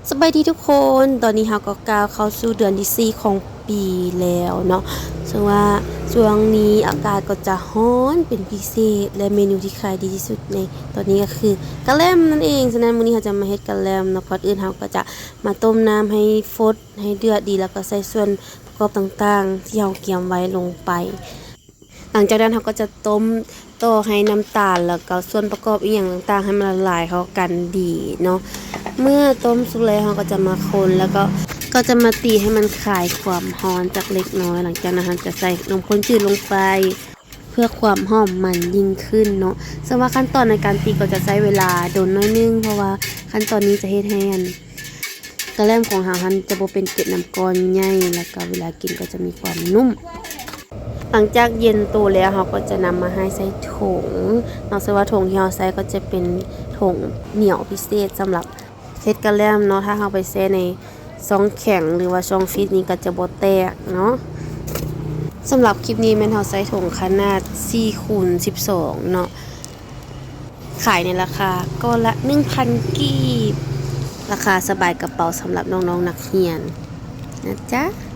ສະບາຍດີທຸກຄົນ ຕອນນີ້ເຮົາກໍກ້າວເຂົ້າສູ່ເດືອນທີສີ່ຂອງປີແລ້ວເນາະ ເຊິ່ງວ່າຊ່ວງນີ້ອາກາດກໍຈະຮ້ອນເປັນພິເສດ ແລະ ເມນູທີ່ຂາຍດີທີ່ສຸດໃນຕອນນີ້ກໍຄືກະແລັມນັ້ນເອງ. ສະນັ້ນມື້ນີ້ເຮົາຈະມາເຮັດກະແລັມເນາະ. ກ່ອນອື່ນເຮົາກໍຈະມາຕົ້ມນ້ຳໃຫ້ຟົດ ໃຫ້ເດືອດດີ ແລ້ວກໍໃສ່ສ່ວນປະກອບຕ່າງໆທີ່ເຮົາກຽມໄວ້ລົງໄປ. ຫຼັງຈາກນັ້ນເຮົາກໍຈະຕົ້ມຕໍ່ໃຫ້ນ້ຳຕານ ແລ້ວກໍສ່ວນປະກອບອີ່ຫຍັງຕ່າງໆໃຫ້ມັນລະລາຍເຂົ້າກັນດີເນາະ. ເມື່ອຕົ້ມສຸກແລ້ວເຮົາກໍຈະມາຄົນ ແລ້ວກໍ ກໍຈະມາຕີໃຫ້ມັນຄາຍຄວາມຮ້ອນຈັກເລັກນ້ອຍ. ຫຼັງຈາກນັ້ນເຮົາຈະໃສ່ນົມຂ້ນຈືດລົງໄປ ເພື່ອຄວາມຫອມມັນຍິ່ງຂຶ້ນເນາະ. ເຊິ່ງວ່າຂັ້ນຕອນໃນການຕີກໍຈະໃຊ້ເວລາດົນໜ້ອຍໜຶ່ງ ເພາະວ່າຂັ້ນຕອນນີ້ຈະເຮັດໃຫ້ອັນ ກະແລັມຂອງເຮົາຫັ້ນຈະບໍ່ເປັນເກັດນ້ຳກ້ອນໃຫຍ່ ແລ້ວກໍເວລາກິນກໍຈະມີຄວາມນຸ້ມ. ຫຼັງຈາກເຢັນໂຕແລ້ວ ເຮົາກໍຈະນຳມາໃຫ້ໃສ່ຖົງເນາະ ເຊິ່ງວ່າຖົງທີ່ເຮົາໃຊ້ກໍຈະເປັນຖົງໜຽວພິເສດສຳລັບເຮັດກະແລັມເນາະ. ຖ້າເຮົາໄປແຊ່ໃນຊ່ອງແຂງ ຫຼືວ່າຊ່ອງຟຣີດນີ້ກໍຈະບໍ່ແຕກເນາະ. ສຳລັບຄລິບນີ້ແມ່ນເຮົາໃຊ້ຖົງຂະໜາດສີ່ຄູນສິບສອງເນາະ. ຂາຍໃນລາຄາກ້ອນລະໜຶ່ງພັນກີບ ລາຄາສະບາຍກະເປົາສຳລັບນ້ອງໆນັກຮຽນນະຈ໊ະ.